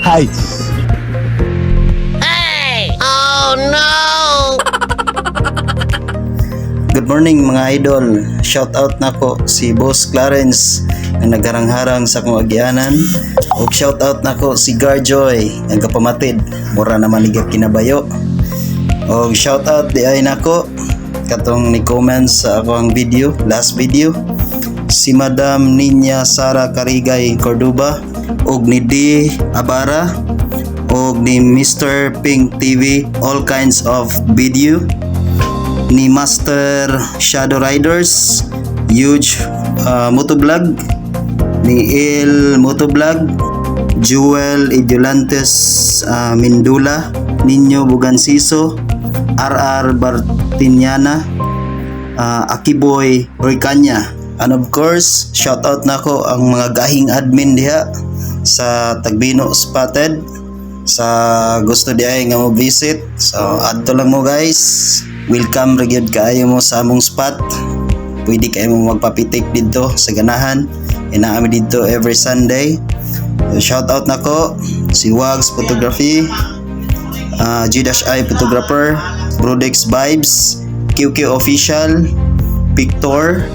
Hi. Hey! Oh no! Good morning, mga idol. Shout out nako si Boss Clarence nga nagharang-harang sa akong agianan. Ug shout out nako si Garjoy nga kapamatid. Mura naman ni kinabayo. Og shout out diay nako katong ni comments sa akong video, last video. Si Madam Ninya Sara Karigay Cordoba og ni D Abara og ni Mr. Pink TV, all kinds of video, ni Master Shadow Riders, Huge Motovlog, ni El Motovlog, Jewel Idiolantes Mindula, Ninyo Bugansiso, RR Bartiniana, Akiboy Roycanya. And of course, shout out nako ang mga gahing admin diha sa Tagbino Spotted sa gusto diay nga mo visit. So adto lang mo, guys. Welcome ra gyud kaayo mo sa among spot. Pwede kayo mo magpapitik didto sa ganahan. Inaami didto every Sunday. So, shout out nako si Wags Photography, G-I Photographer, Brodex Vibes, QQ Official, Pictor,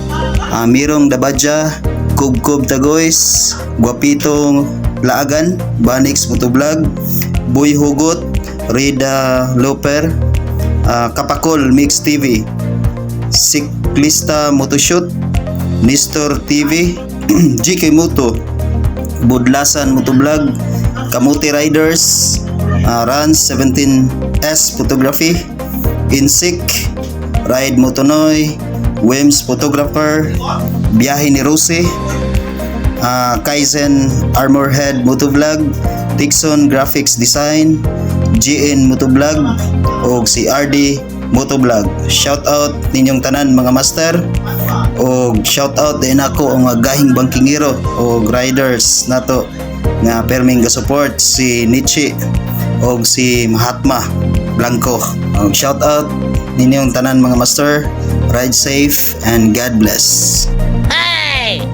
Mirong Dabadja, Kubkub Tagoys, Guapito Laagan, Banix Motovlog, Boy Hugot, Rida Loper, Kapakol Mix TV, Siklista Motoshoot, Nestor TV, GK Moto, Budlasan Motovlog, Kamuti Riders, Rans 17S Photography, Insik, Ride Motonoy, Wims Photographer, Biyahe ni Rose, Kaizen Armorhead Motovlog, Dixon Graphics Design, GN Motovlog, og si RD Motovlog. Shout out ninyong tanan, mga master. Og shout out din ako ang mga gahing bangkingero og riders nato nga perming ga-support, si Nietzsche og si Mahatma Blanco. Og shout out ninyong tanan, mga master. Ride safe and God bless. Hey!